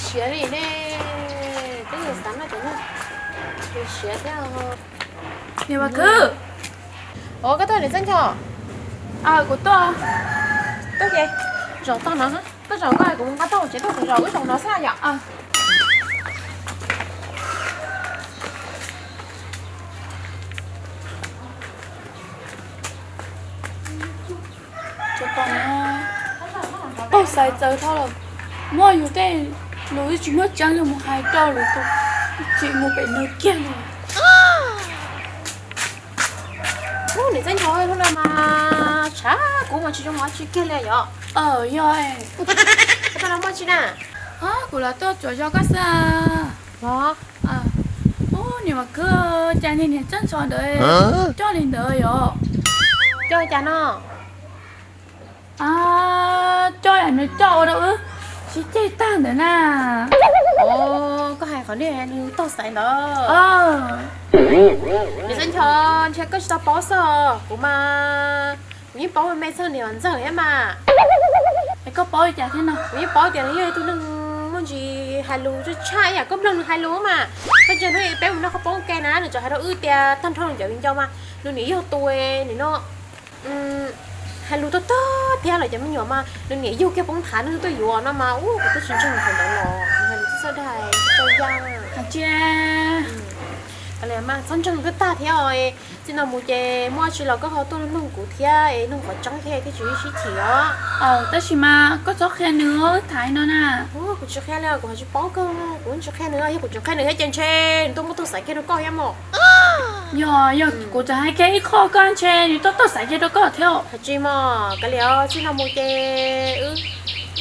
Siav li ne, twb yog xav noj cov nyuj siav thiab. Niam Vam Khwb. Ua koj tuaj niam Txawj Ncho? Kuv tuaj. Tuaj ces zaum tog no, koj zaum koj, kuv nqa tau tsev tuaj, kuv zaum wb zaum no xwb yom. Taug xaiv txawv dhau lawm, muab yus tej lus twb tsis muaj tseeb los mus hais rau lwm tus, tsis mus pem nws kiag li. Ub, niam Txawj Ncho, hnub no mas tshav kub mas tsis zoo ua tsi kiag li yom. Yog. Koj tuaj los muaj tsi na? Kuv los tuaj tsuas zov koj xwb. Los. Ub, niam Vam Khwb, cas niag niam Txawj Ncho ntawd coj li ntawd yom? Coj cas no? Coj yam nws coj ua rau wb sib ceg tag ntawd na. Koj hais qhov niag nws taug xaiv ntawd. Niam Txawj Ncho, ntshe koj tsis tau paub xwb, kuv mas kuv yeej paub me me txog niam Vam Ntxawg thiab mas. Es koj paub li cas thiab no? Kuv yeej paub tias nws yog ib tug neeg muaj ntsis hais lus tshaj ib yam koj mloog nws hais lus mas. Koj ntsia hnub peb mus noj qhov poob ke na, nws tseem hais rau wb tias tag nrho cov viv ncaus mas nws niam yog tus nim no hais lus tag tag thiab los cov me nyuam mas nws niam yug kiag poob thav nws tuaj yuav no mas, ub, kuv twb tsis ntseeg qhov ntawd los nws hais lus txawj dag txawj yaj. Hais tsis, txhob ntseeg twb tag thiab. Txij no mus ces muaj tsi los koj ho tuaj nug kuv thiab es nug qhov tseeb thiab thiaj tsis sib chim os. Tab sis mas koj txhob qhia nws, wb tham no na. Kuv tsis qhia li, kuv hais tsis paub kawg, kuv tsis qhia nws, yog kuv tseem qhia nws thiab ces ntshe nws tuaj muab taug xaiv kiag rau koj thiab mos. Yog, yog kuv tseem hais kiag ib qho koj ntshe nws tuaj taug xaiv kiag rau koj thiab. Hais tsis mos, kav liam, txij no mus ces wb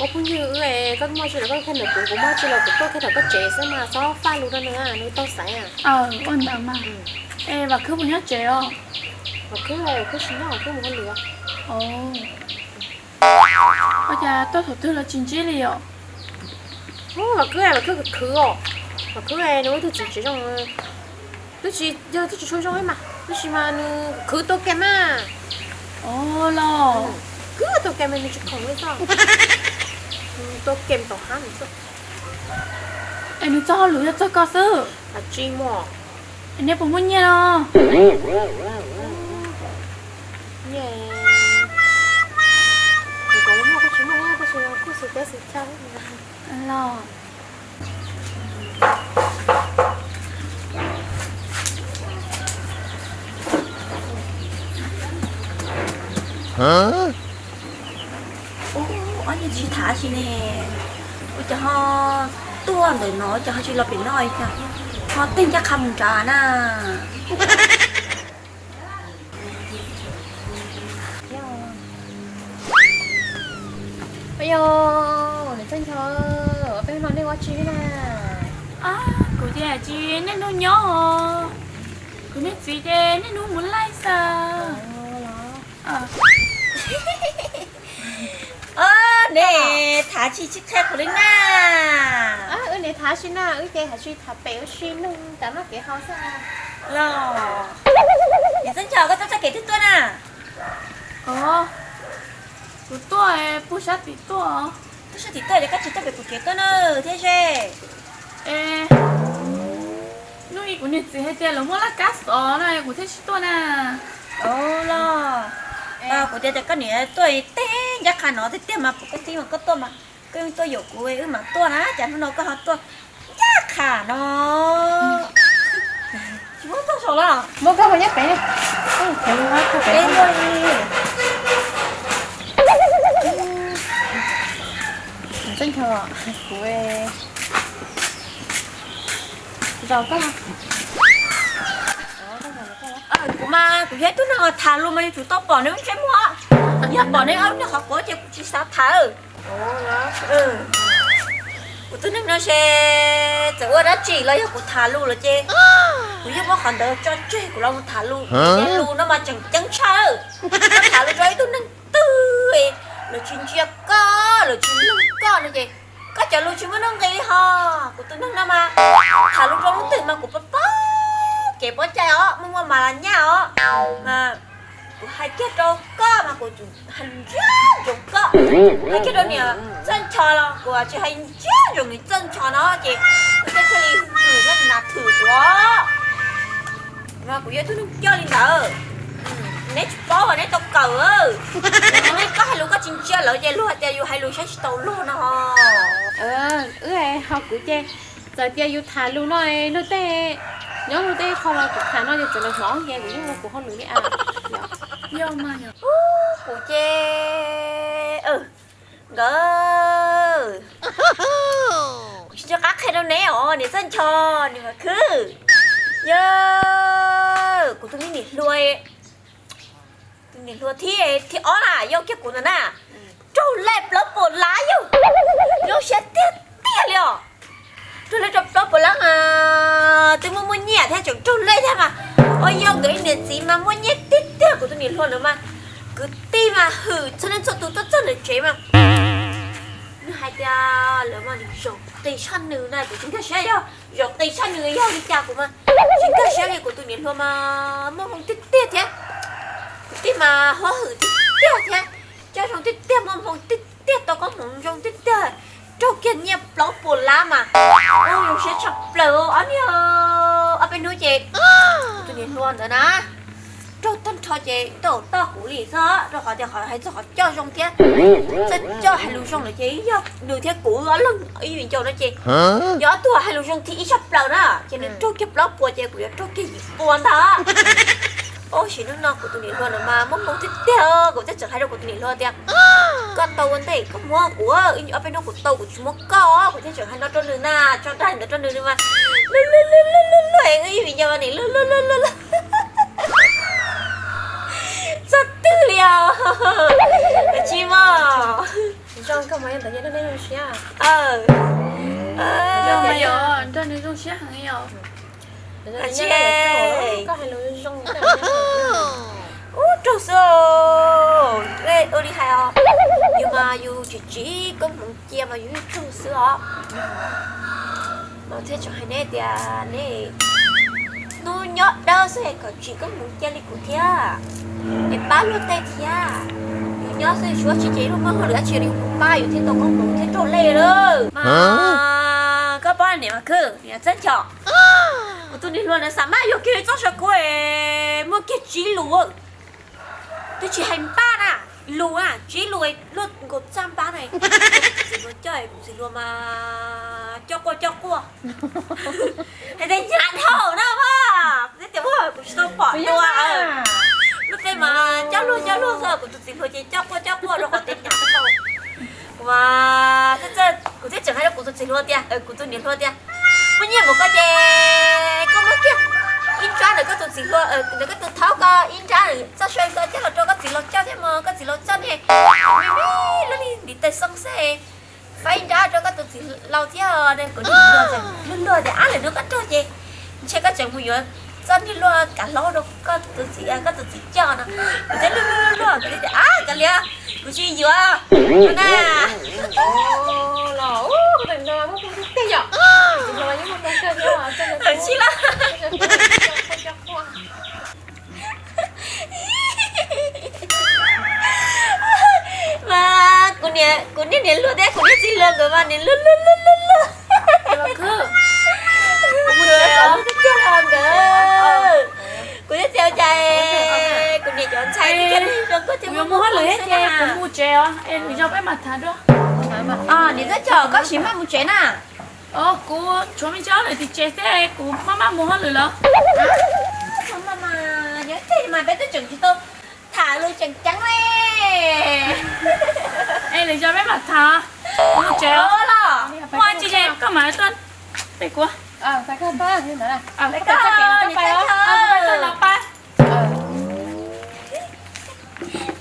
ua phooj ywg wb, koj muaj tsi los koj qhia ntawm kuv, kuv muaj tsi los kuv tuaj kiag tom koj tsev xwb mas txhob faj lus rau nws, nws taug xaiv. Ua ntawd mas. Es Vam Khwb puas nyob tsev os? Vam Khwb, Vam Khwb tsis nyob, Vam Khwb mus hauj lwm. Ua cas tuaj thaum twg los tsis ntsib li os? Vam Khwb, Vam Khwb khwv khwv os. Vam Khwb nws ua ib tug txiv tsev zoo, twb tsis yog twb tsis tshua zoo mas, tab sis mas nws khwv tua kem mas. Los khwv tua kem mas nws tsis khoom li xwb. Tua kem tom hab nws xwb. Es nws txoj hauj lwm yog txog koj xwb? Hais tsis mos. Nej puas muaj nyiaj no? Nyiaj, kuv muaj, koj tsis muaj, koj tsis kuj xwm teb xwm chaw los. Ub, ob niag tsis tham si ne, ua cas ho tuaj ntawm no, ua cas ho tsis los pem no, ho tej ncaj qha mus nrad na. Yog, niam Txawj Ncho, peb hnub no nej ua tsi na? Kuv ces tsis niaj hnub nyob, kuv niag txiv ces niaj hnub mus laij xwb. Neb tham tsis tsis qhia kuv li na. Wb niam tham si na, wb ces tham tsis tham pem, wb sib nug tas noj kev haus xwb. Los, niam Txawj Ncho, koj tuaj txoj kev twg tuaj na? Kuv tuaj puag sab tim tuaj. Tuaj sab tim tuaj ces koj tsis tuaj pem kuv kev tuaj na thiab ze. Hnub ib kuv niag txiv hais tias lawv muaj laj kab xov no kuv thiaj tsis tuaj na. Los, kuv tias koj niam tuaj tej ncaj qha no tiag tiag mas puas koj tib mas koj tuaj mas, koj yeej tuaj yaum kuv wb mam tuaj na, cas hnub no koj ho tuaj ncaj qha no. Tsis muab tag saum los? Muab koj ho nyob pem. Txawj Ncho, kuv zaum koj. Kuv mas kuv yog ib tug neeg tham lus mas yuav tsum tau pom nws lub ntsej muag. Yog pom nws ua qhov quav ces kuv tsis xav tham. Kuv tus neeg no ces txawm ua dab tsi los yog kuv tham lus lawm ces kuv yeej muab qhov ntawd tso tseg kuv los mus tham lus. Lus no mas tseem ceeb tshaj. Tham lus rau ib tug neeg twg lawv tsis ntsia koj, lawv tsis mloog koj no ces koj cov lus tsis muaj nuj nqis li ho. Kuv tus neeg no mas tham lus rau leej twg mas kuv pab pab kev pab cai os, muaj muaj mas las nyaj os mas. Kuv hais kiag rau koj mas kuv hais ntsia ntsoov koj, hais kiag rau niam Txawj Nchos los kuv tsis hais ntsia ntsoov niam Txawj Nchos no ces kuv thiaj li hwm thiab nas thwm kuv os. Mas kuv yog tug neeg coj li ntawd, neb tsis paub neb tau kawm. Neb koj hais lus koj tsis ntsia lawv ces luag hais tias yus hais lus saib tsis taus luag no. Wb ho kuv ces txawm tias yus tham lus no luag tej, nyob luag tej qho los kuv tham no ces txawm lawv hnov ces kuv yeej ua kuv hauj lwm li as. Kuv ces nkawd, kuv tsis nco qab qhia rau neb os niam Txawj Nchos niam Vam Khwb, yog kuv tus me niam hluas, tus niam hluas thib, thib ob na yog kiag kuv ntawd na, raug lej plaub puas lab yog, zoo siab tiag tiag li os. Raug lej rau plaub puas lab mas twb muaj muaj nyiaj thiab tseem raug lej thiab mas, ua yog nkawd ib niam txiv mas muaj nyiaj tiag tiag. Kuv tus niam hluas ntawd mas kwv tij mas hwm txhua leej txhua tus tuaj txog ntawm tsev mas nws hais tias lawv mas zaum qis tshaj nws na, kuv tsis nkag siab yog zaum qis tshaj nws yog li cas kuv mas tsis nkag siab li. Kuv tus niam hluas mas muaj hmoo tiag tiag thiab, kwv tij mas huab hwm tiag tiag thiab, coj zoo tiag tiag, muaj hmoo tiag tiag, tau koob hmoov zoo tiag tiag, raug kiag nyiaj plaub puas lab mas ua zoo siab tshaj plaws ob niag. Ob peb hnub ces kuv tus niam hluas ntawd na raug tag nrho ces tau toj kuv li xwb, rau qhov tias qhov hais txog qhov coj zoo thiab txawj coj hais lus zoo lawm ces yog nws thiab kuv ob leeg ib viv ncaus no ces yog ob tug hais lus zoo thib ib tshaj plaws na ces nws raug kiag plaub puas ces kuv yuav raug kiag yim puas ntag. Ua sim hnub no kuv tus niam hluas ntawd mas muaj hmoo tiag tiag, kuv thiaj tseem hais rau kuv tus niam hluas tias koj tau ua ntej koj muab kuv, ob peb hnub kuv tau kuv tsis muab koj, kuv thiaj tseem hais no rau nws na, tso dag ntawd rau nws, nws mas luag luag luag luag luag, ib viv ncaus mas nim luag luag luag luag luag. Txog twg li os? Tsis mog. Zoo koj mas yog ntawd yog nej zoo siab. Yog mas yog nrog nws zoo siab heev yog. Koj hais lus zoo. Ub raug xwb, ua li hais os, yus mas yus tsis tsim koob hmoov cia mas yus yeej raug xwb os. Mas thiaj tseem hais neb tias neb hnub nyob dawb xwb es kom tsim koob hmoov cia li kuv thiab, es pab luag tej thiab. Yus nyob xwb suav tsis ces luag muaj hauj lwm dab tsi los yus pab yus thiaj tau koob hmoov thiaj raug lej lawm. Mas koj pab niam Vam Khwb, niam Txawj Nchos, kuv tus niam hluas ntawd xav mas yog kiag txoj saw kuv muaj kiag tsib lus, twb tsis hais npaj na, lus na, tsib lus luaj nkaus txaj npab na. Kuv tus txiv hluas coj, kuv tus txiv hluas mas coj quaj coj quaj, hais tias hnyav dhau na mas, kuv thiaj tias kuv tsis tau pom dua. Luag tej mas coj luag coj luag xwb, kuv tus txiv hluas ces coj quaj coj quaj rau qhov tias hnyav dhau. Kuv mas, kuv thiaj tseem hais rau kuv tus txiv hluas tias, kuv tus niam hluas tias, muaj nyiaj mus koj ces koj muab kiag ib nrab ntawm koj tus txiv hluas, ntawm koj tus thaub ko ib nrab, txoj saw ko coj los rau koj txiv laus coj thiab mog, koj txiv laus coj ne, me me lub li ntiv tes xoo xwb, faib ib nrab rau koj tus txiv laus thiab. Kuv niam hluas luag luag tias ab lwm hnub koj raug ces ntshe koj tseem mus yuav txoj niag luaj kav hlaub rau koj tus txiv, koj tus txiv coj no. Kuv thiaj luag luag luag kuv thiaj tias ab kav liam, kuv tsis yuav na. Tsis lawm. Mas kuv niag niam hluas thiab kuv niag txiv hluas nkawd mas niam luag luag luag luag luag. Kuv thiaj txiv ua cas kuv niam cov ntxhais thiab zoo nkauj thiab muaj hauj lwm thiab ces kuv mus tsev os, es lwm zaus peb mam tham dua. Niam Txawj Nchos koj sim maj mus tsev na. Kuv tshuav me ntsis hauj lwm tim tsev xwb, kuv maj maj mus hauj lwm lawm. Yog tej mas peb twb tseem tsis tau tham lus tseem ceeb li. Es lwm zaus peb mam tham. Mus tsev os. Muaj tsis ces koj mam tuaj pem kuv. Los pab.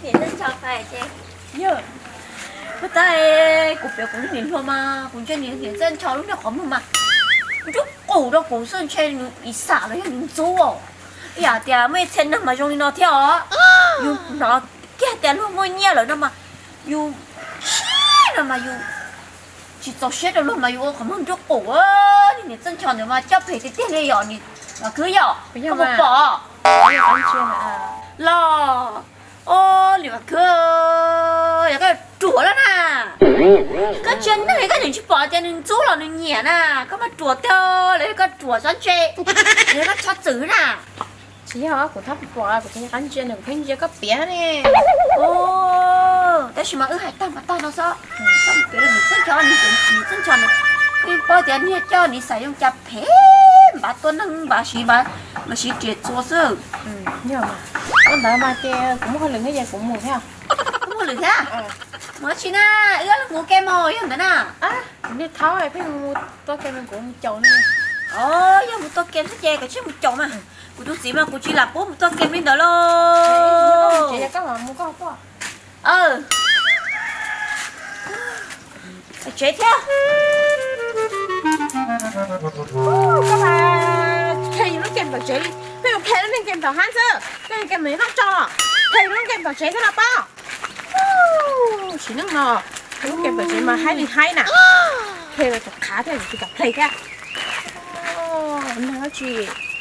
Niam Txawj Nchos, yog, puas tas kuv piav kuv lub niam hluas mas kuv ntsia niam Txawj Nchos lub niag qhov muag mas nruab qus rau kuv xwb ntshe nws ib xam los yog nws ntxub os. Ib yam tias muaj ib txhia neeg mas zoo li no thiab os. Yus hnov kiag tias luag muaj nyiaj lawm no mas yus, no mas yus tsis txaus siab rau luag mas yus ua qhov muag nruab qus. Niam Txawj Nchos ntawd mas coj phem tiag tiag li yom, niam Vam Khwb yom, koj puas pom los? Os, niam Vam Khwb, yog koj ruam lawm na. Koj ntsia neeg koj tseem tsis pom tias nws ntxub los nws nyiam na, koj mas ruam tiag, los yog koj ruam tsob ntse, los yog koj tshov txwm na. Tsis yog, kuv thab pom, kuv tsis nyiam qab ntsia nws, kuv pheej ntsia koj piav ne. Tab sis mas wb hais tag mas tag no xwb, txhob mus piav rau niam txheeb nchos, niam txheeb nchos nws yeej paub tias niag coj niam xaiv zoo cas phem, npav tua neeg npav siv, npav siv riam txuas xwb. Ua ntawd mas ces kuv muaj hauj lwm thiab ces kuv mus thiab. Kuv muaj hauj lwm thiab? Mus dab tsi na? Wb los mus ua ke mog, yog ntawd na. Kuv niag thaub pheej mus tua ke, kuv mus caum nws. Yog mus tua ke xwb ces koj cia li mus caum mas. Kuv tus txiv mas kuv tsis lam pub mus tua ke li ntawd lauj. Tsev thiab. Koj mas qhia yus lub game tom tsev li, pheej mus qhia lub neej game tom hab xwb, lub game mas noj tso los qhia yus lub game tom tsev thiab los pob. Sim neej no lub game tom tsev mas haib li haib na, qhia los tseem qhav thiab, yus tsis kam play thiab.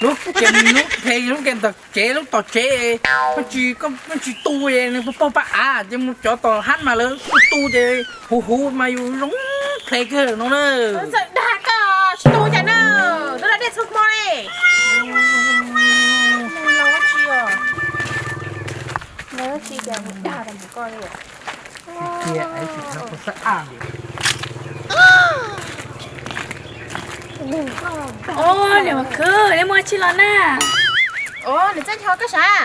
Lub game, lub game, lub game tom tsev, lub tom tsev, koj tsis tu nws pog pab av ces mus cov tom hab mas lawv tu tu ces huv huv mas yus zoo play kawg no na. Txawm dag koj tsis tu cas na, twb los dej txhua hmo li. Dag koj li. Os, niam Vam Khwb, neb muaj dab tsi los na? Os, niam Txawj Nchos koj sav?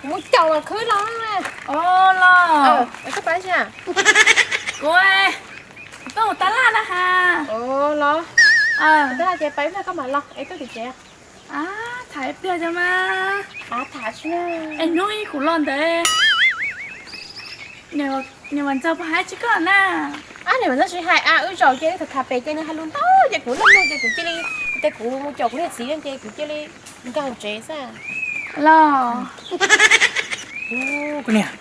Kuv mus caum Vam Khwb los. Os, los. Koj pab, kuv, kuv tuaj mus tab laj na has. Los. Tab laj ces pab koj mam los es koj tim tsev. Tham ib pliag cov mas. Es hnub ib kuv los ntawd, niam Vam Ntxawg puas hais tsis koj na? Niam Vam Ntxawg tsis hais, wb zaum ces wb tham tham pem ces nws hais lus ntau ces kuv loj mloog ces kuv cia li, ces kuv mus caum kuv niag txiv ces kuv cia li nkag hauv tsev xwb. Los. Koj niam,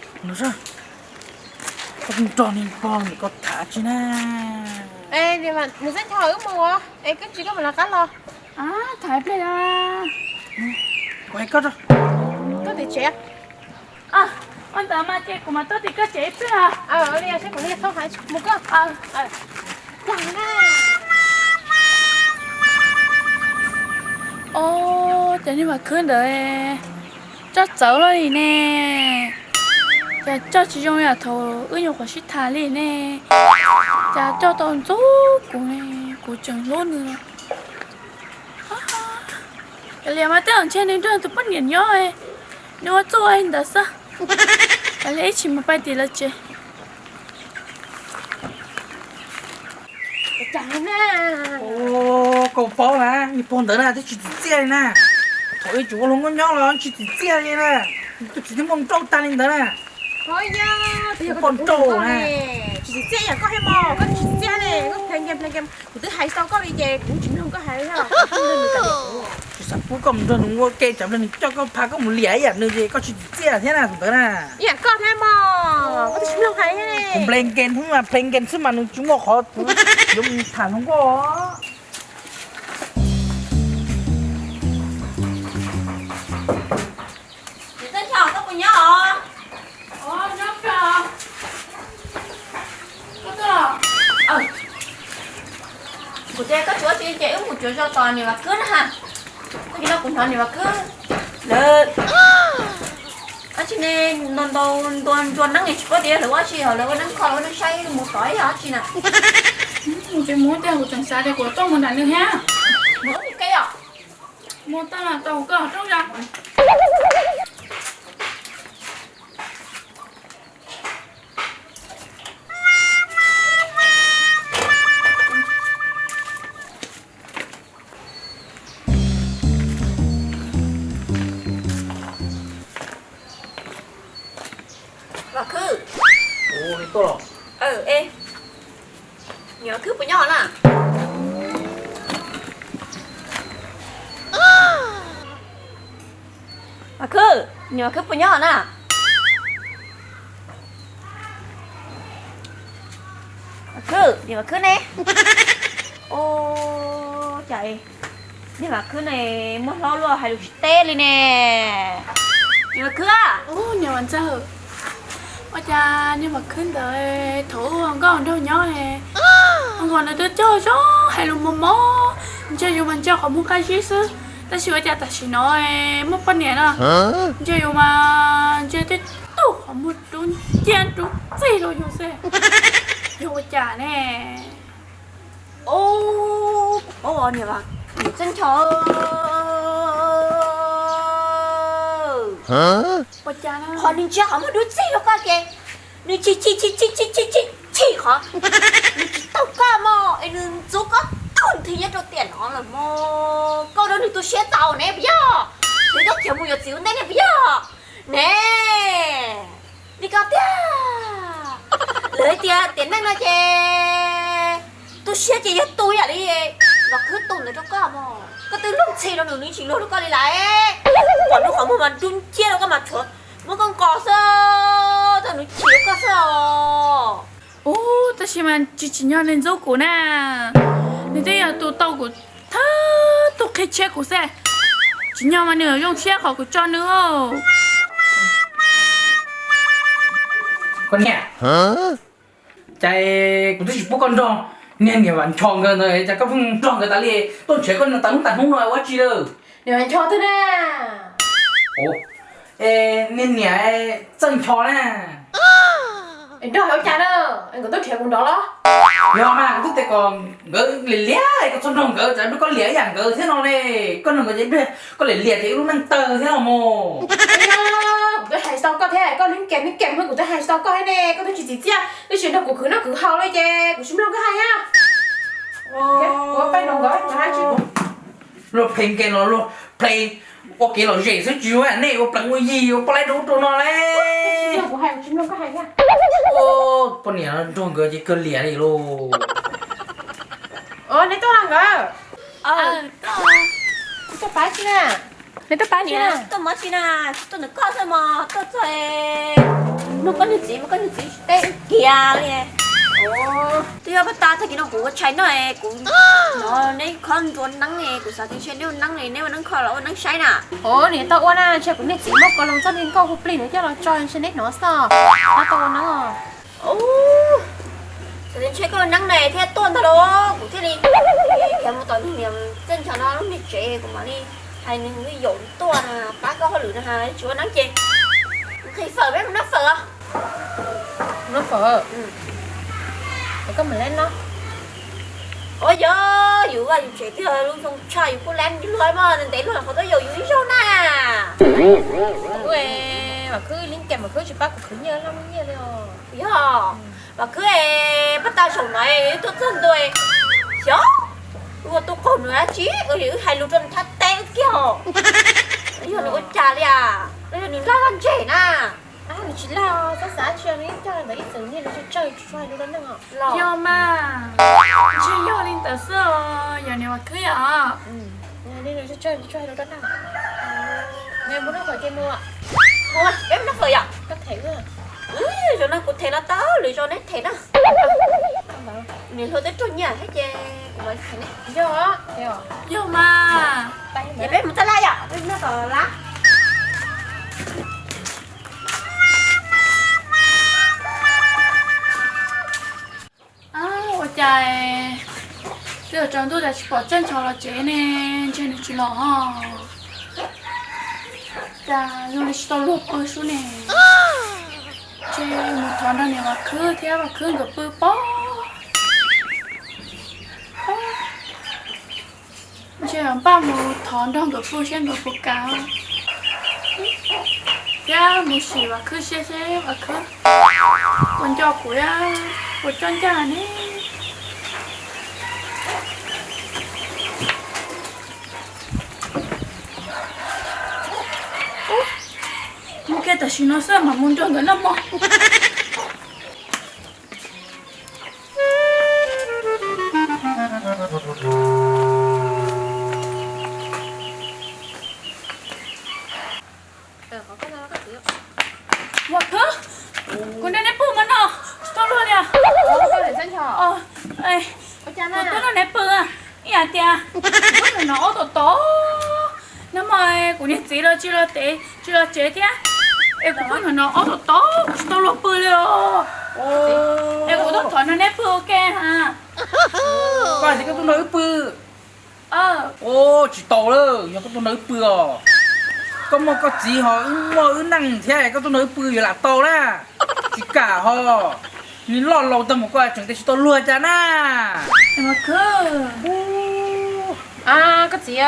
koj nrog niag pog ntawd koj tham tsi na? Niam Txawj Nchos, wb mus es koj tsis, koj mam lawv qab los. Tham ib pliag. Kuv hais koj, koj tim tsev. Ua ntawd mas ces kuv mam tuaj tim koj tsev ib pliag. Li seb kuv niag thaub hais mus koj. Os, cov niag Vam Khwb ntawd coj txawv luaj li ne. Cas coj tsis zoo yam thaum wb nyuam qhuav sib tham li ne. Cas coj tau ntxub kuv ne, kuv tseem hlub nws no. Kav liam mas tej zaum ntshe nws nrog tus poj niam nyob, nws ua txuj ua ntawd xwb. Kav liam ib chim mus pais tim lawv tsev. Koj paub na, niag pog ntawd na twb tsis txim txiaj li na. Thaum ib tseem ua hluas nkauj nyob los tsis txim txiaj li na. Tus txiv twb muaj nrauj tag li ntawd na. Poj nrauj na. Tsis txim txiaj yam koj thiab mog, koj tsis txim txiaj ne, koj play game, play game, kuv twb hais tau koj li ces kuv tsis mloog koj hais li os. Tsis xav pub koj mus nrog nws ua ke, tsam nws coj koj, pha koj mus liam ib yam nws ces koj tsis txim txiaj thiab na tus ntawd na. Ib yam koj thiab mog, koj twb tsis mloog hais thiab ne. Kuv play game xwb mas, play game xwb mas nws tsis muaj qhov kuv yuav mus tham hluas nkauj. Niam Txawj Nchos, koj puas nyob os? Kuv tias koj tsis ua tsi ces wb mus cuav zos tos niam Vam Khwb na ha. Koj cia no kuv hnov niam Vam Khwb lawv dab tsi ne, ntaus ntaus ntua ntsua neeb, tsis paub tias lawv ua dab tsi, lawv ua neeb kho, lawv ua neeb saib, mus tos ib yam dab tsi na. Mus tsev mus tiag, kuv tseem xav tias kuv tuaj mus nram nws thiab. Mus ua mus ke os. Mus tau los tau, koj rooj zos. Vam Khwb. Niam Vam Khwb puas nyob na? Vam Khwb, niam Vam Khwb puas nyob na? Vam Khwb, niam Vam Khwb ne? Ua cas niam Vam Khwb ne muaj hlob luaj hais lus tsis teb li ne? Niam Vam Khwb, ua cas niam Vam Khwb ntawd thaum ub nkauj nraug nyob, nkaus nws twb cog zog hais lus mos mos, ntsia yus mas ntsia qhov muag qab zib xwb, tab sis ua cas tam sim no muaj poj niam na, ntsia yus mas ntsia tej tug qhov muag rub nciab rub txig rau yus xwb. Yog ua cas ne? Ub, kuv paub niam Vam Khwb txawj ncho. Qhov nws ntsia qhov muag rub txig rau koj ces nws chim chim chim chim chim chim chim chim qhov, nws tsis tau koj mog es nws ntxub koj tag nrho nyob rau tiam no lawm mog. Koj rau nws tu siab txaus ne puas yog? Nws twb khiav mus yuav txiv ua ntej ne puas yog? Ne, li koj tiag. Lawv tias tiam neej no ces tu siab ces yog tu ib yam li Vam Khwb tu ntawd rau koj mog. Koj twb luag ntxhi rau nws, nws tsis luag rau koj li lawm. Pom nws qhov muag mas rub nciab rau koj mas tshuav muab koj nqos xwb, tau nws chim rau koj xwb os. Ub, tab sis mas tsis tsim nyog nws ntxub kuv na, nws twb yog tus tau kuv thawj tug qhib tshiab kuv xwb. Tsim nyog mas nws zoo siab qhov kuv tso nws. Koj niam, cas kuv twb tsis pub koj nrog niag niam Vam Ncho nkawd ntawd cas koj pheej nrog nkawd tas li, tuaj nrhiav koj tas hnub tas hnub no ua dab tsi lawm? Niam Vam Ncho twg na? Niag niam Txawj Ncho na. Nrog ua cas na? Nkawd tuaj nrhiav kuv nrov los? Yog mas kuv twb tias kom nkawd liam liam, koj txhob nrog nkawd, tsam koj liam ib yam nkawd thiab no ne. Koj nrog nkawd ces koj liam liam ces ib lub neej tawg thiab no mus. Kuv twb hais tsis tau koj thiab, koj neeg kem neeg kem, kuv twb hais tsis tau koj thiab ne, koj twb tsis txim txiaj, twb tsis nrog kuv khwv noj khwv haus li ces kuv tsis mloog koj hais na. Luag pheej nkees los luag pheej ua kev lom zem xwb, tsis zoo nej ua pleev ua yi ua poj laib rau ub rau no lauj. Poj niam nrog nkawd ces kawg liam li lauj. Neb tuaj nkawd, tuaj pab tsi na? Neb tuaj pab tsi na? Tuaj mov tsi na? Tuaj ntawm koj xwb mos, tuaj txog mloog koj niag txiv mas koj niag txiv teb kiag li. Twb yog pab tas tag kis no kuv ua tshais noj, kuv hnov neb khob nrua neeb, kuv xav tias ntshe neb ua neeb li, neb ua neeb kho los ua neeb saib na. Ov, nim tau ua na, ntshe kuv niag txiv muab koj loo txoj niag nkauj hu plig ntawd coj los tso ntshe neb hnov xwb. Ov, tau ua neeb os. Xav tias ntshe koj ua neeb na thiaj tuaj ntag los kuv thiaj li khiav mus tom niag niam Txawj Ncho no lub niag tsev, kuv mam li hais nws yaum tuaj pab koj hauj lwm na, tsis ua neeb ces nqhis fawm, peb mus noj fawm os. Noj fawm? Koj mam leb no. Ua yog yus vaj yus tsev twg lub zoo tshaj yus kuj leb luag mog, ntev luag qhov tuaj yaum yus ib zaug na. Kuv, Vam Khwb, Leej Kem Vam Khwb tsis pab kuv khwv nyiaj, laj muaj nyiaj li os. Yog, Vam Khwb, pab tas saum no tuaj txog ntua, xyov ua tus qaug nws dab tsi, wb hais lus rau nws thab teb wb kiag os. Yog nws ua cas li as, yog nws laj laj ntseg na. Nws tsis laj, xav xav tsis nws coj ntawd ib txwm niaj nws tsawg tsis tshua hais lus rau neeg os. Yog mas, ntshe yog li ntawd xwb os, yog niam Vam Khwb os. Nws tsawg tsis tshua hais lus rau neeg. Nws mus noj fawm ces mus. Mus, peb mus noj fawm yom. Koj them. Zaum no kuv them los tau, lwm zaus neb them na. Niam hluas twb raug nyiaj thiab ces kuv mam them ne. Yog, yog mas. Ces peb mus txaj laj yom, peb mus noj fawm lab. Ua cas twb tsaus ntuj cas tsis pom Txawj Ncho los tsev ne, ntshe nws tsis los ho. Cas zoo li tsis tau luag pw sub ne. Ntshe mus thov nrog niam Vam Khwb thiab Vam Khwb nkawd pw pob. Ntshe npaj mus thov nrog nkawd pw seb nkawd puas kam, thiab mus sim Vam Khwb siab seb Vam Khwb puas nco kuv, puas coj ncaj ne. Mus kiag tam sim no xwb mam mus nrog nkawd noj mov. Vam Khwb, kuv nrog neb pw mov no, tsis tau luag li. Kuv tuaj nrog neb pw, ib yam tias kuv hnov ob tom tom Nag hmo kuv niag txiv los tsis los tsev, tsis los tsev thiab, es kuv pw no no ob tom tod kuv tsis tau luag pw li os. Es kuv tuaj thov nrog neb pw ua ke na. Koj hais tias koj tuaj nrog wb pw. Tsis tau lawm, yog koj tuaj nrog wb pw os. Koj muaj koj txiv ho wb muaj wb neej thiab, koj tuaj nrog wb pw yuav lam tau na. Tsis kam ho. Nws loj laus tag mus koj tseem tias tsis tau luag cas na. Koj txiv,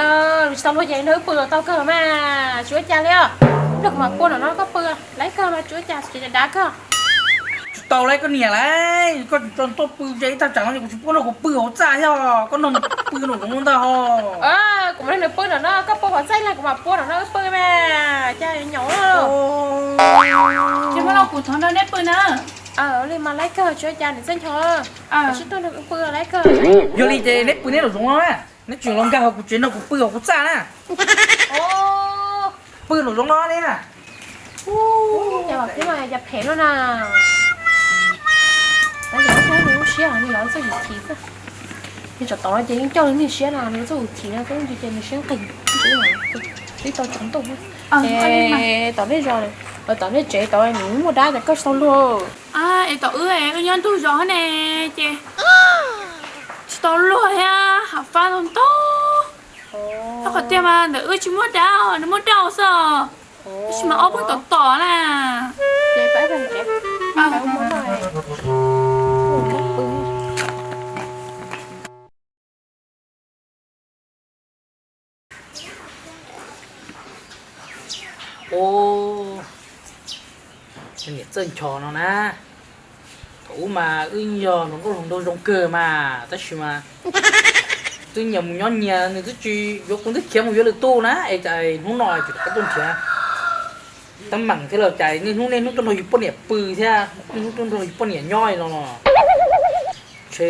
tsis tau luag ces nrog wb pw los tau kawg mas, tsis ua cas li os. Nrog kuv mam pw no no koj pw, laiv kawg mas tsis ua cas, tsis dav kawg. Tsis tau lawm koj niam lawm, koj tsis tau tuaj pw ntse ib tag tsam no kuv tsis pub nrog kuv pw hauv txaj thiab, koj nrog nws pw nraum zoov ntag ho. Kuv mam nrog nws pw no no, koj pw hauv txaj ib leeg kuv mam pw no no wb pw mas, cas nyaum. Tsis muaj no kuv thov nrog neb pw na. Li mas laiv kawg tsis ua cas niam Txawj Ncho, sib tuaj nrog wb pw laiv kawg. Yog li ces neb pw neb nraum zoov no na, neb tseem los nkag hauv kuv tsev nrog kuv pw hauv kuv txaj na. Pw nraum zoov no ne. Cas phem no na. Lawv txoj yus thim xwb. Nws tsam tod no ces yeej coj li niag siab no, nws txoj yus thim no, ces nws siab nqis. Twb tau tsaus ntuj. Tom nej zos, tom nej tsev tod nws muaj dab tas koj tsis tau luag. Es tom wb, wb nyob ntug zos ne, ces tsis tau luag thiab, hav fab ntau ntau. Rau qhov tiag mas ntawm wb tsis muaj dab, nws muaj dab xwb os. Tab sis mas ob peb tom tom na. Niam Txawj Ncho no na, thaum ub mas wb yog hluas nkauj hluas nraug zoo kawg mas, tab sis mas twb nyias mus nyob nyias, nws twb tsis yuav kuv, twb khiav mus yuav lwm tus na, es cas hnub no ces rov qab tuaj nrhiav teeb meem thiab los cas niaj hnub niaj hnub tuaj nrog yus poj niam pw thiab niaj hnub tuaj nrog yus poj niam nyob li no los. Ntshe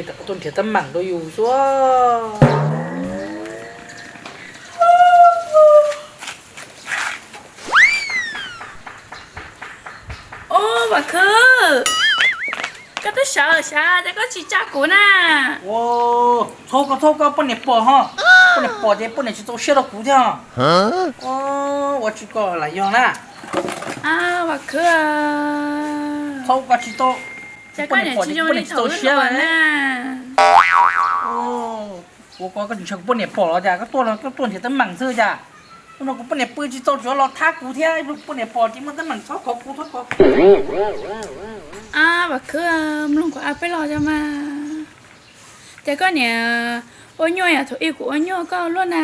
rov qab tuaj nrhiav teeb meem rau yus xwb. Ub, Vam Khwb, koj twb sawv sawv ces koj tsis tsa kuv na. Txhob koj, txhob koj, poj niam pom ho. Poj niam pom ces poj niam tsis txaus siab rau kuv thiab. Ua tsis koj lam yog na. Vam Khwb, txhob koj tsis tau, poj niam pom ces poj niam tsis txaus siab na. Ua koj, koj tsis ntshai kuv poj niam pom los cas, koj tuaj, koj tuaj nrhiav teeb meem xwb cas. Hnub no kuv poj niam pw tsis txaus tsuav los thab kuv thiab, kuv poj niam pom ces muaj teeb meem txhob khov kuv, txhob khov kuv. Vam Khwb, mloog kuv hais peb los cov mas. Ces koj niam ua nyuaj yam thaum ub kuv ua nyuaj koj luaj na.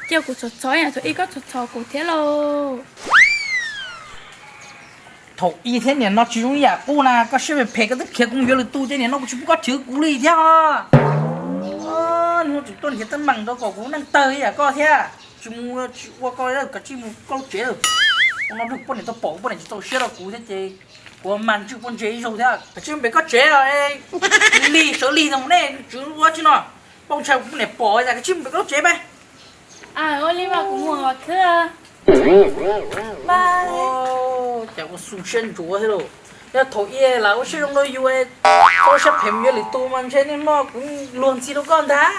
Ces kuv txhom txhom yam thaum ub koj txhom txhom kuv thiab lauj. Thaum ub thiab nim no tsis zoo ib yam qub na, koj siab phem phem koj twb khiav kuv mus yuav lwm tus ces nim no kuv tsis pub koj khiav kuv li thiab. Nim no tseem tuaj nrhiav teeb meem rau kom kuv neej tawg ib yam koj thiab. Tsis mus tsis ua koj, kav tsij mus koj lub tsev lawm. Ua no poj niam tau pom kuv poj niam tsis txaus siab rau kuv thiab ces kuv mas ntswj pob ntseg ib zaug thiab. Kav tsij mus pem koj tsev, lig sawv lig mus nej tswv ua tsi no. Poj ntshai kuv poj niam pom, kav tsij mus pem koj lub tsev pe. Ua li mas kuv mus Khwb. Cas ua xu siab ntsuav thiab lauj. Yog thaum ub lawv ua siab zoo rau yus, tau siab phem mus yuav lwm tus mas ntshe niaj hnub no kuv luag ntxhi rau koj ntag.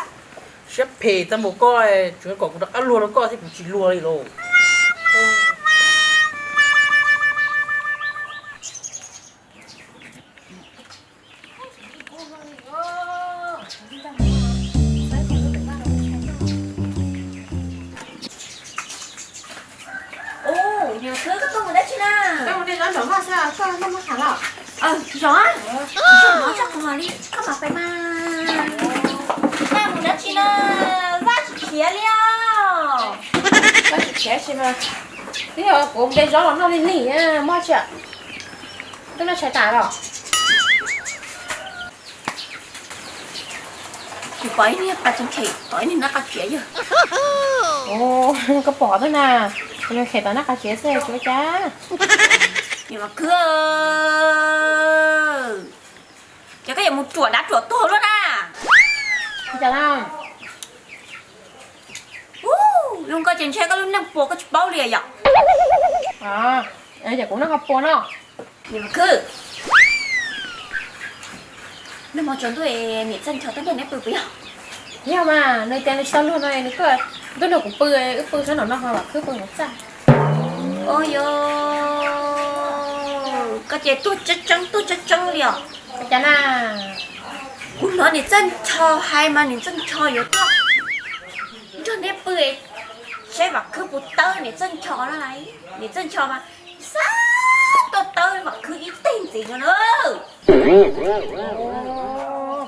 Siab phem tag npaum koj, tseem kom kuv rov qab luag rau koj thiab kuv tsis luag li lauj. Ub, niam Khwb, koj tuaj mus dab tsi na? Tuaj mus de zaub nram vaj xwb, koj noj mov has los? Zov, zov no tso kuv mam li, koj mam pais mas. Koj mus dab tsi na? Vaj tsis khiav li os. Vaj tsis khiav tsis mas, twb yog kuv de zaub los noj lig lig, muaj tsi, twb noj tshais tas los. Kuv pom ib niag pas tseem khem tom ib niag nab qa tsev yog. Koj pom xwb na, nws khem tom nab qa tsev xwb tsis ua cas. Niam Khwb, ces koj yuav mus ruam dab ruam tuag luaj na. Ua cas na? Ub, zoo koj ces ntshe koj lub neej puas koj tsis paub li yom. Ces kuv neej ho puas no. Niam Khwb, nag hmo tsaus ntuj niam Txawj Ncho tuaj nrog neb pw puas yog? Yog mas, nws tias nws tsis tau luag no nws tuaj Ntuj no kuv pw, wb pw sab nraum no ho Vam Khwb pw hauv txaj. Ua yog, koj ces tuaj tseeb tseeb tuaj tseeb tseeb li os. Ua cas na? Kuv hnov niam Txawj Ncho hais mas niam Txawj Ncho yuav tuaj nrog neb pw, saib Vam Khwb puas tawb niam Txawj Ncho no. Niam Txawj Ncho mas xav tuaj tawb Vam Khwb ib teg ntxiv no na.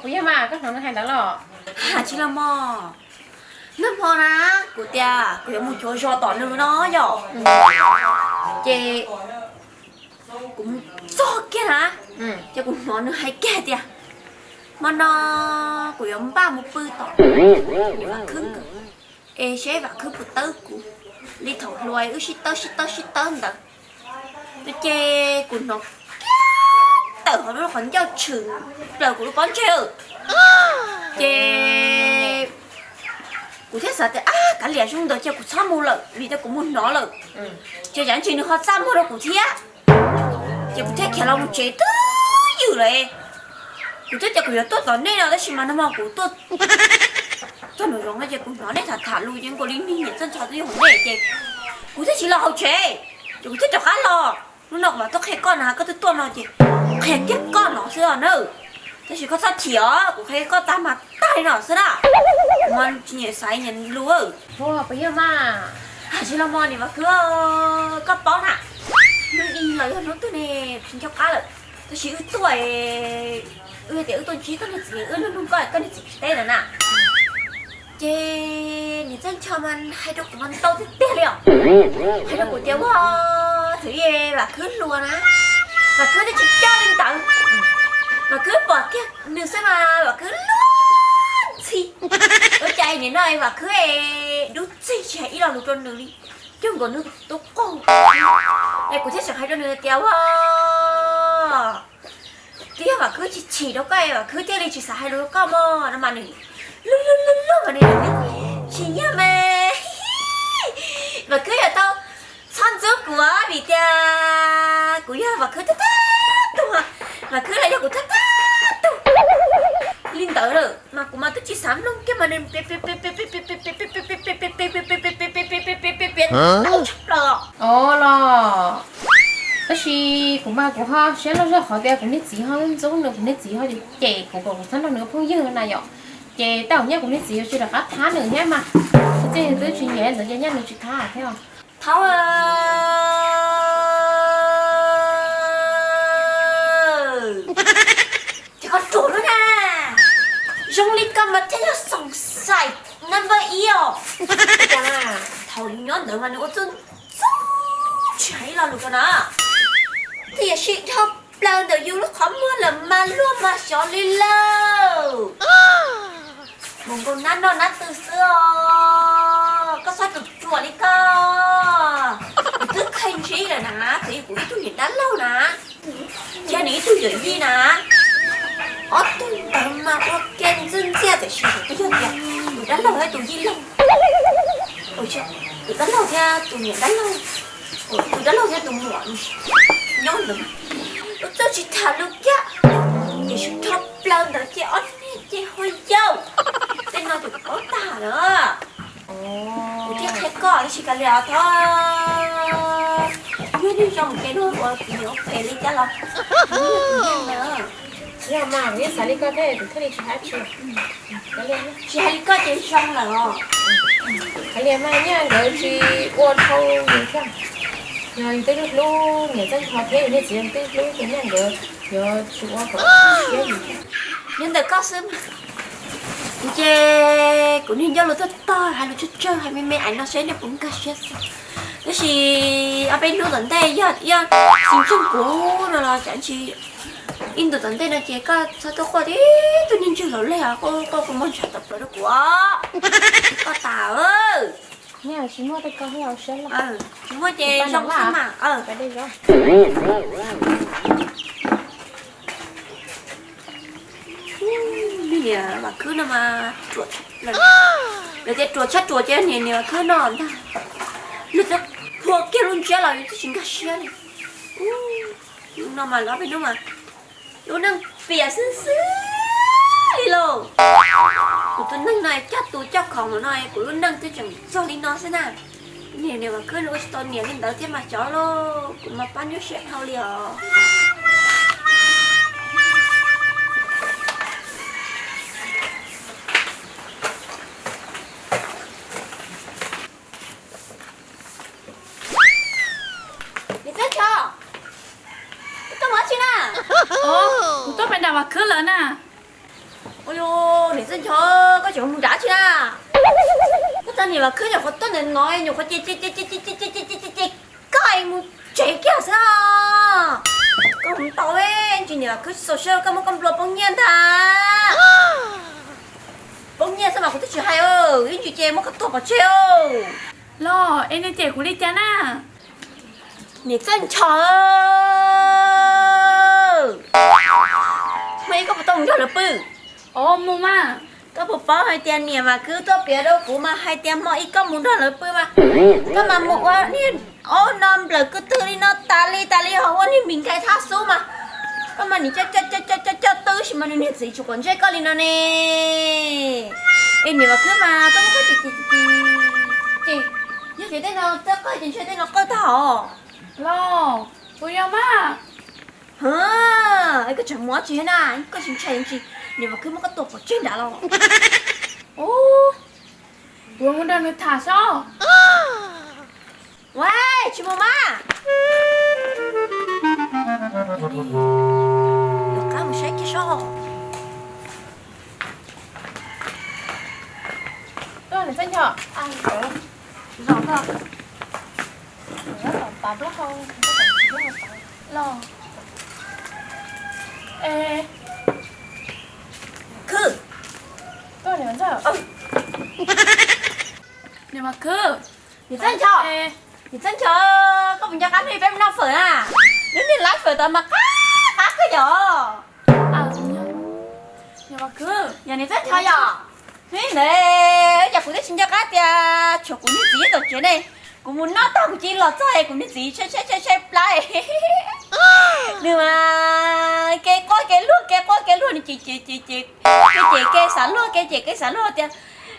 Puas yog mas koj hnov nws hais ntawd los? Hais tsis los mog. Nag hmo na, kuv tias kuv yuav mus cuav zos tom nws no yom. Ces kuv mus txog kiag na, ces kuv hnov nws hais kiag tias, hmo no kuv yuav npaj mus pw tom Vam Khwb nkawd, es seb Vam Khwb puas tawb kuv li thaum hluas wb sib tawb sib tawb sib tawb ntawd. No ces kuv hnov kiag tawm hauv lub qhov ncauj tshwm plaws kuv lub pob ntseg. Ces kuv thiaj xav tias, ab, kav liam zoo ntawd ces kuv txhob mus lawm vim tias kuv mus hnov lawm, ces tsam ntsis nws ho txaj muag rau kuv thiab. Ces kuv thiaj khiav los mus tsev twb ywm lawm. Kuv twb tias kuv yuav tuaj tom nej no tab sis mas nag hmo kuv tuaj txog nraum zoov no ces kuv hnov nej tham tham lus ces nkaus li niag niam Txawj Ncho twb yog hauv nej ces kuv thiaj tsis los hauv tsev, ces kuv thiaj rov qab los. Hnub no kuv mam tuaj qhia koj na, koj twb tuaj no ces qhia kiag koj no xwb os na. Tab sis koj txhob chim os, kuv qhia koj tag mas tag li no xwb na. Kuv mas tsis nyiam xaiv nyiam lus. Ua puas yog mas? Hais tsis los mog niam Vam Khwb, koj paub na, hnub ib los yog hnub twg ne tsis nco qab lawm, tab sis wb tuaj, wb tias wb tuaj ntsib koj niag txiv, wb nug nug koj, koj niag txiv tsis teb lawm na. Ces niam Txawj Ncho mas hais rau kuv mas ntau tiag tiag li os. Hais rau kuv tias ua, thaum ub Vam Khwb hluas na, Vam Khwb twb tsis coj li ntawd. Vam Khwb pom kiag nws xwb mas Vam Khwb luag ntxhi. Ua cas nim no Vam Khwb dub txig tsis hais ib lo lus rau nws li, cuag nkaus nws tus qaug. Es kuv thiaj tseem hais rau nws tias ua, twb yog Vam Khwb tsis chim rau koj es Vam Khwb thiaj li tsis xav hais lus rau koj mog no mas nws luag luag luag luag mas nws tsis yog mas. Vam Khwb yuav tau txhob ntxub kuv vim tias kuv yog Vam Khwb thawj thawj tug, Vam Khwb los yog kuv thawj thawj tug li ntawd lawm mas kuv mas twb tsis xav mloog kiag mas nws piav tshaj plaws. Ov los, tab sis kuv mas kuv ho siab loj zog qhov tias kuv niag txiv ho ntxub nws, kuv niag txiv ho cem kuv kom kuv txhob nrog nws ua phooj ywg na yom. Ces tej zaum nyaj kuv niag txiv yuav tsis rov qab thab nws thiab mas. Txij nws twb tsis nyiam ntawd ces nyaj nws tsis thab thiab. Thaub, ces koj ruam lub na, zoo li koj mas thiaj yog xoom xaim number ib os. Thaum nws nyob ntawd mas nws ua txuj txuj tsis hais ib lo lus rau na, thiaj yuav sib dhau plaws ntawm yus lub qhov muag lawm mas luag mas xyov li lawm. Mus nkaum nab noj nab tw xwb os, koj txhob ruam ruam li koj. Kuv twb kheej ntsib lawm na, thaum ub kuv ib tug niam dab laug na, thiab nws ib tug yawm yij na, ob tug ntawd mas ua ke ntxwb ntxiaj tiam sis thaum twg yog tias tus dab laug thiab tus yij laug, tus dab laug thiab tus niam dab laug, tus dab laug thiab tus muam nyob ntawd, ua txuj tsis tham lus kiag, ces sib dhau plaws ntawd ces ob niag ces ho yau. Tej no ces kuv paub tag lawm. Kuv thiaj qhia koj tab sis kav liam os Thaub, yog nej zoo mus ces luag ua txiv ua phem li cas los kuv yeej mas, kuv yeej xav li koj thiab kuv thiaj li tsis hais tsis. Tsis hais li koj ces zoo lawm os. Kav liam mas nyaj nkawd tsis ua dhau yus thiab. Yog yus twb hlub niam Txawj Ncho thiab yus niag txiv yog twb hlub ces nyaj nkawd yuav tsis ua kom siab yus thiab. Nyob ntawm koj xwb mas. Kuv ces kuv niag ncauj lus tuaj tog hais lus tsawg tsawg hais me me ais no seb nej puas nkag siab xwb. Tab sis ob peb hnub tom ntej yog ib tsis ntseeg kuv no los tsam ntsis ib ntus tom ntej no ces koj txhob tuaj quaj tib tug niag ntswg laus leg os, quaj quaj kua muag ntshav tawm plaws rau kuv os. Koj tas, tsis muaj tej ko thiab, tsis muaj ces zoo xwb mas. Niam Vam Khwb no mas ruam, lawv tias ruam tshaj ruam ces niam, niam Vam Khwb no ntag. Luag twb phua kiag lub ntsiab los yus twb tsis nkag siab li. Yus no mas lawv ob peb hnub mas yus neej piam xwb xwb li lauj. Kuv tus neeg no coj tus coj khoom no kuv lub neej twb tseem txog li no xwb na. Niam, niam Vam Khwb nws ua tsis tau niam li ntawd thiab mas cov lauj, kuv mas pab nyuaj siab dhau li os. Niam Txawj Nchov, koj tuaj ua dab tsi na? Kuv tuaj pem nram Vam Khwb lawm na. Ua, niam Txawj Nchov, koj tseem mus nram tsi na? Koj txog niam Vam Khwb nyuam qhuav tuaj ntawm no, nyuam qhuav ces ces ces ces ces koj mus tsev kiag xwb. Koj mus tau, ntsis niam Vam Khwb tsis txaus siab koj muab koj nplua poob nyiaj ntag. Poob nyiaj xwb mas kuv twb tsis hais, ib ntsis ces muab koj tua pov tseg. Los es nws cem kuv li cas na? Niam Txawj Nchov, mas koj puas tau mus nrog lawv pw? Mus mas. Koj puas paub hais tias niam Vam Khwb tuaj piav rau kuv mas hais tias hmo ib koj mus nrog lawv pw mas koj mas mus ua niag ob no nplawm ko tw li no tas li tas li ho ua niag mis nkhais thab xub mas koj mas nim coj coj coj coj coj twb sis mas nws niag txiv tsis quav ntsej koj li no ne. Es niam Vam Khwb mas koj muab koj ces ces ces ces ces yog tias tej no txawj qawj ces ntshe tej no qawj tag os. Los, puas yog mas? Koj tseem mus dab tsi thiab na? Koj tsis ntshai tsis niam Vam Khwb muab koj tua pov tseg nrad los? Ua, kuv mus nrog nws tham sob. Ua, tsis mus mas. Lawv qab mus saib kiag sob. Tuaj, niam Txawj Nchov. Zoo koj. Nyob tom pas plaub hau, nyob tom pas plaub hau tas los. Es, Khwb, niam Vam Khwb, niam Txawj Nchov, niam Txawj Nchov, koj puas nco qab hnub peb mus noj fawm na? Hnub niag lawv fawm tod mas qab qab kawg yom. Yog niam Txawj Nchov yom. Hnub ntawd cas kuv twb tsis nco qab tias tshuav kuv niag txiv tom tsev ne. Kuv mus noj tag kuv cia li los txog es kuv niag txiv tshaib tshaib tshaib tshaib plab. Nws mas kev quaj kev luag kev quaj kev luag, nws ces ces ces ces, kev ces kev xav luag kev ces kev xav luag tias,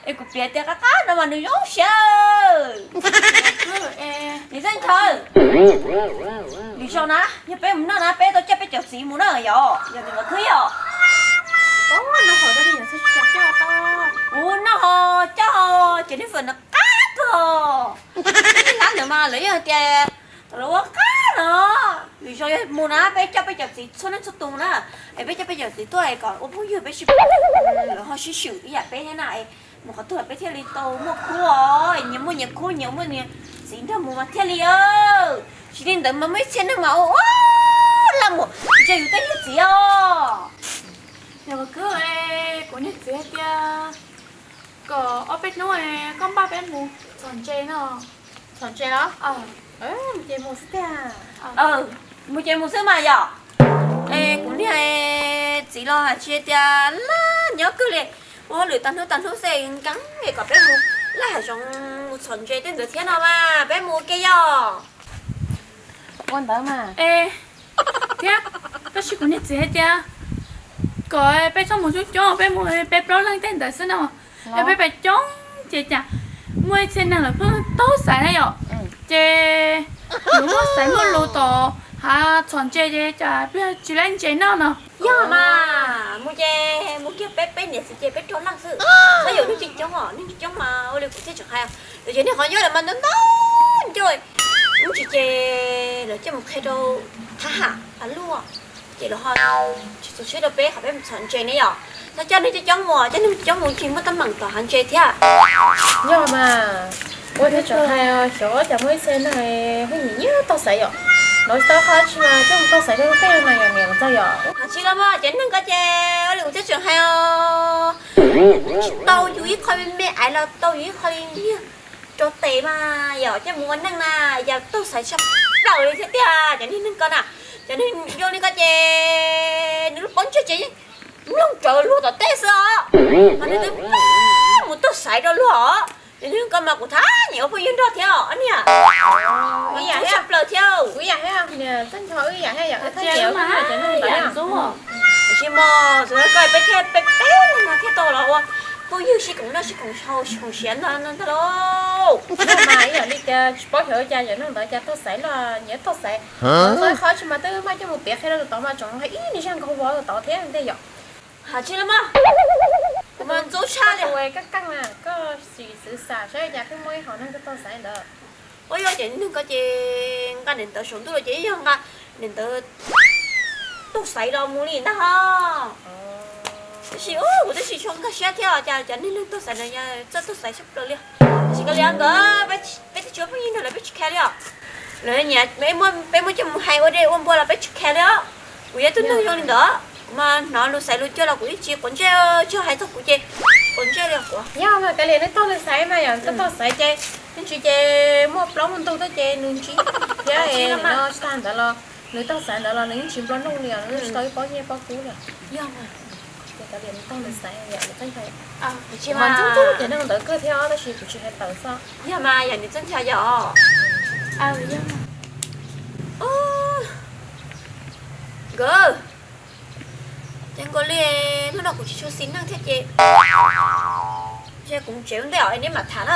es kuv piav tias qab qab no mas nws zoo siab. Niam Txawj Nchov, lwm zaus na yog peb mus noj na peb tau coj peb cov txiv mus na yom, yog niam Vam Khwb yom. Kuv noj ho coj ho ces niag fawm ntawd qab kawg. Lab ntawd mas lawv yeej hais tias lawv ua qab no. Lwm zaus yog mus na peb coj peb cov txiv txhua leej txhua tus na, es peb coj peb cov txiv tuaj es kom ua phooj ywg peb sib, lawv ho sib swm ib yam peb thiab na. Mus qhov twg peb thiaj li tau muaj khub os, nyias muaj nyias khub nyias muaj nyias txiv nrog mus mas thiaj li. Tsis li ntawd mas muaj ib txhia neeg mas ua ua laj mus ntsia yus tej niag txiv os. Yog Vam Khwb, kuv niag txiv hais tias kom ob peb hnub koj npaj peb mus txhom ntses no. Txhom ntses los? Mus ces mus xwb tiag. Mus ces mus xwb mas yom. Es kuv niag txiv los hais tsis tias laj nyob kawg li, ua hauj lwm tag hnub tag hnub xwb nkees es kom peb mus laj hav zoov mus txhom ntses tej ntawd thiab no mas peb mus ua ke yom. Ua ntawd mas. Es thiab, tab sis kuv niag txiv hais tias kom peb txhob mus coob coob, peb mus peb plaub leeg tej ntawd xwb no. Yog peb pais coob ces cas muaj ib txhia neeg lawv pheej taug xaiv na yom, ces yuav muaj xaiv muaj lus tom hav txhom ntses ces cas peb tsis laib ntses noj no. Yog mas, mus ces mus kiag peb peb niam txiv ces peb rau leej xwb. Txhob yuav neeg coob coob os, neeg coob coob mas ua li kuv thiaj tseem hais, lawv ces niag qhov nyob lawv mas ntau ntau ncauj, ib ntsis ces lawv coj mus qhia rau thab ham luaj, ces lawv ho tsis txaus siab rau peb qhov peb mus txhom ntses ne yom. Txhob coj neeg coob coob mus, coj neeg coob coob mus tsis muaj teeb meem tom hav ntses thiab. Yog mas, ua thiaj tseem hais xyov cas muaj ib txhia neeg pheej nyiam nyiam taug xaiv yom. Lawv tsis tau qhov tsis mas coj mus taug xaiv rau tej na yom niam txawj yom. Hais tsis los mas cov neeg ko ces ua li kuv thiaj tseem hais os, tsis tau yus ib qho me me aiv los tau yus ib qho li niag rau tes mas yom, coj mus ua neej na, yog taug xaiv tshaj plaws li thiab tiag cov niag neeg ko na. Cov neeg zoo li ko ces nws lub pob ntseg ces yeej mloog rawv luag tom tej xwb os, mas nws twb mus taug xaiv rau luag os. Cov neeg ko mas kuv thab nyiam ua phooj ywg nrog thiab os niam. Ib yam tshaj plaws thiab. Ib yam thiab, niam txawj nco ib yam thiab yom, ib yam ntxub. Tiam sis mas xyov koj peb thiaj peb peb no thiaj tau los ua Ywg sib koom noj sib koom haus sib koom siav ntag ntag lauj. Mas ib yam li tias tsis paub xyov cas yog neeg ntawd cas tog xaiv los nyiam tog xaiv. Tog qhov tsis mas twb maj coj mus piav qhia rau tus tod mas tseem hais ib niag zaj nkaug vov tus tod thiab ntag yom. Has tsis los mas, kuv mas ntxub tshaj li. Koj keej na, koj sim xwv xam saib cas twb muaj ib hom neeg tog xaiv ntawd. Ua yog ces neeg ko ces nqa niam ntawd saum ntuj los ces yog nqa niam ntawd tog xaiv los mus li ntag ho. Tab sis kuv twb tsis tshua nkag siab thiab os, cas cov neeg tog xaiv no yog txawj tog xaiv tshaj plaws li. Tab sis koj li nkawd, peb twb tsis ua phooj ywg nrog lawv peb tsis khe li os. Lawv nyiam peb muab coj mus hais ua dej ua npua los peb tsis khe li os. Kuv yog tus neeg zoo li ntawd, kuv mas hnov lus xaiv lus cog los kuv yeej tsis quav ntsej, tsis hais txog kuv ces quav ntsej li kuv. Yog mas kav liam nws tog nws xaiv mas yog nws tog xaiv ces nws tsis ces muaj plaub muaj ntug thiab ces nws ntsib thiab no tsis tag ntawd los nws tog xaiv ntawd los nws yeej tsis nplua nuj li os, nws tsis tau ib pob nyiaj pob kub li. Yog mas, ces kav liam nws tog nws xaiv yom, nws txawj nco. Mas ntxub ntxub cov neeg ntawd kawg thiab tab sis kuv tsis hais tawm xwb. Yog mas yog nws txawj nco yom. Nkawd, ces nkaus li hnub no kuv tsis tshua xis neej thiab ces, ces kuv mus tsev ua ntej os, neb mam tham na.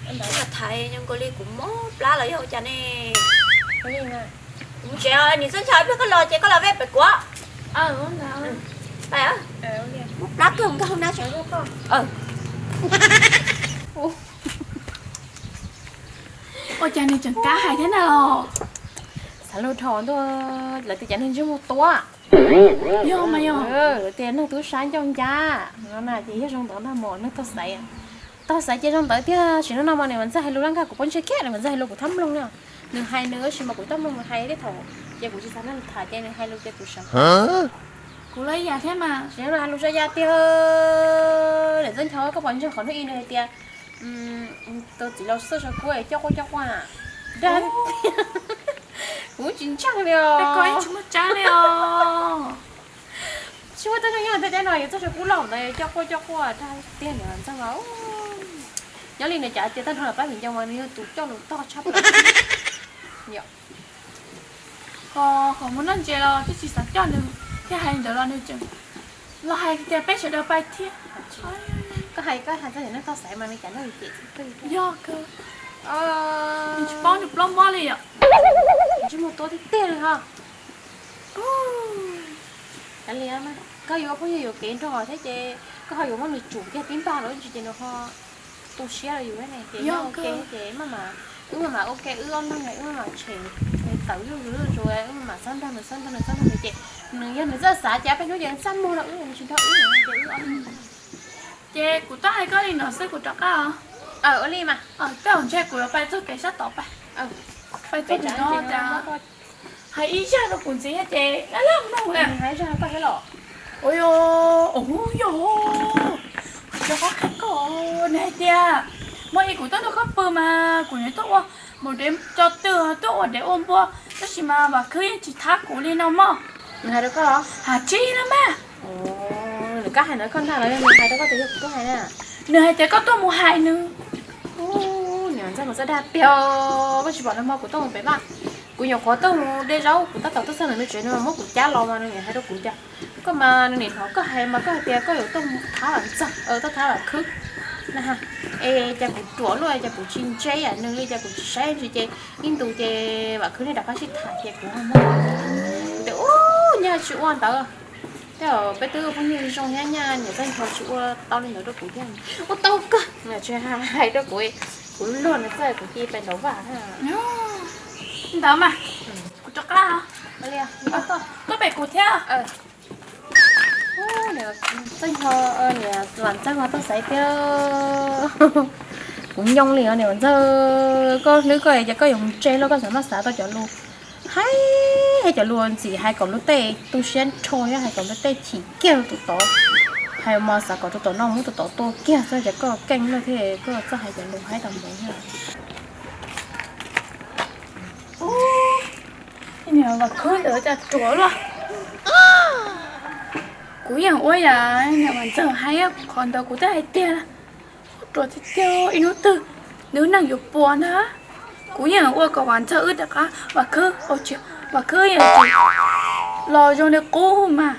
Neb mam tham, nkaus li kuv mob plab los yog ua cas ne. Kuv mus tsev os, nws txawj nco ib pliag koj los ces koj los vej pem kuv. Muab plab kawg nkag hauv na. Ua cas nws tseem kav hais thiab na los? Xav lus dhau ntuj, lawv tias cov neeg ntsej muag tuab. Yog mas yog. Lawv tias neeg tub sab ncauj ncab no na ces yog zoo ntawd ntag mog, neeg tog xaiv. Tog xaiv ces zoo ntawd tiag, sim neej no mas nws mas ntxawg hais lus laj nkag kuv pob ntseg kiag, nws mas ntxawg hais lus kuv thab mloog li. Nws hais nws tab sis mas kuv thab mloog nws hais li thaum ces kuv tsis xav nrog nws tham ces nws hais lus ces kuv sawv. Kuv los ib yam thiab mas. Sim neej no hais lus tso ya tiag, niam txawj ncho koj puas ntseeg qhov hnub ib nws hais tias tus txiv laus txawj saw kuab coj quaj coj quaj. Dag tiag, kuv tsis ntseeg li os. Koj ib tsis muaj tsav li os. Tsis muaj tag nrho nyob tej teb no yuav txawj saw kuab laum ntawd coj quaj coj quaj dag tiag niam ntxawg os. Nyob li nws cas tias tag nrho los pab viv ncaus mas nws yog tus coj lus tog tshaj plaws. Ho qhov muaj noj ntses los twb tsis xav coj nws thiab, hais ntawd los nws tseem los hais tias peb sawv daws pais thiab. Koj hais koj hais txog yam neeg tog xaiv mas nws cas noj ces yog kawg. Nws tsis paub nws plaub mob li yom. Ntsej muag tuab tiag tiag li ho. Kav liam, koj yuav phooj ywg yuam kev nrog thiab ces koj ho yuav muab nws tsum kiag tib npag los ntsis ces nws ho tu siab rau yus ne ces yog ua ke ces maj mam, wb maj mam ua ke wb ob leeg, wb maj mam tshem tawm zuj zus zuj zus, wb maj mam txhob nrog nws txhob nrog nws txhob nrog nws ces nws yog nws txawj xav ces peb hnub ces nws txaj muag rau wb, nws tsis nrog wb ces wb ob leeg. Ces kuv twb hais koj li no xwb kuv rov qab os. Ua li mas. Tej zaum ntshe kuv yuav pais txog kev sab tod pais. Pais txog kev no cas hais ib zaj rau kuv ntxiv ces laj laj mloog lawm. Hais zaj koj thiab los? Ua yog, ua yog, kuv rov qab qhia koj, nws hais tias muaj ib kuv tuaj nrog koj pw mas kuv nws tuaj ua mus dev tso twg tuaj ua dev ua npua, tab sis mas Vam Khwb yeej tsis thab kuv li no mog. Nws hais rau koj los? Has tsis na mas. Nws kab hais ntawd koj ntag los yog nws hais rau koj tias yog kuv tuaj hais na? Nws hais tias koj tuaj mus hais nws. Niam ntxawg mas txawj dag tiag, koj tsis pom nag hmo kuv tuaj mus pem vaj, kuv nyuam qhuav tuaj mus de zaub kuv tab tom tuaj txog ntawm nws tsev nws muab kuv cab los mas nws niam hais rau kuv tias koj mas nws niam hnov koj hais mas koj hais tias koj yuav tuaj mus thab Vam Ntxawg, tuaj thab Vam Khwb na. Es cas kuv ruam luaj cas kuv tsis ntse yam nws li, cas kuv tsis saib ntsis ces ib ntus ces Vam Khwb nej rov qab sib tham ces kuv ho muab. Kuv tias ub, nyaj tsis ua ntawd. Tej zaum peb twb ua phooj ywg zoo thiab nyaj niam txawj nrho tsis ua tau li ntawd rau kuv thiab. Ua tau kawg, tsis hais rau kuv, kuv luag nws txawj kuv cia pes ntaus vaj. Ntawd mas, kuv rov qab. Koj pem kuv thiab. Txawj nrho, niam Vam Ntxawg mas txawj xaiv tiag. Kuv nyoo li os niam Vam Ntxawg, koj hlwb koj es ces koj yuav mus ntse los koj xav maj xav tau cov lus hais, hais cov lus ntxim hais kom luag tej tu siab nrho thiab hais kom luag tej chim kiag rau tus tod. Hais mas xav kom tus tom no muab tus tod tua kiag xwb ces koj keej luag thiab koj txawj hais cov lus haib tau ntawd thiab. Niam Vam Khwb ntawd cas ruam luaj. Kuv yeej ua yam niam Vam Ntxawg hais qhov ntawd kuv twb hais tiag na. Ruam tiag tiag, ib hnub twg nws neej yuav puas ntag. Kuv yeej ua kom Vam Ntxawg wb rov qab, Vam Khwb, Vam Khwb yeej los zoo li qub mas.